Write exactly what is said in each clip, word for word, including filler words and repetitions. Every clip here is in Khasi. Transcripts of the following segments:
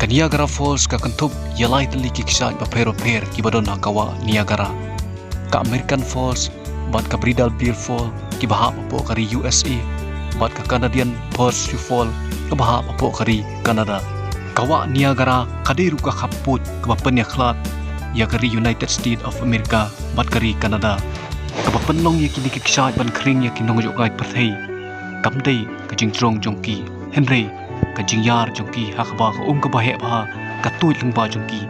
Niagara Falls ka kynthup ïa lai tylli ki kshaid bapher bapher kiba don ha ka wah Niagara. Ka American Falls bad ka Bridal Veil Falls kiba hap hapoh ka ri U S A, bad ka Canadian Horseshoe Falls kaba hap hapoh ka ri Canada. Ka wah Niagara ka dei ruh ka khappud kaba pynïakhlad ïa ka ri United States of America bad ka ri Canada, kaba pynlong ïa kine ki kshaid ban khring ïa ki nongjngohkai pyrthei. Kam dei ka jingjrong jong ki, hynrei ka jingïar jong ki ha kaba ka um kaba heh bha ka tuid lyngba jong ki.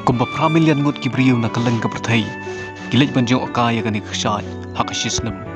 Kumba phra million ngut ki briew na kylleng ka pyrthei ki leit ban jngohkai ïa kane ka kshaid ha ka shi snem.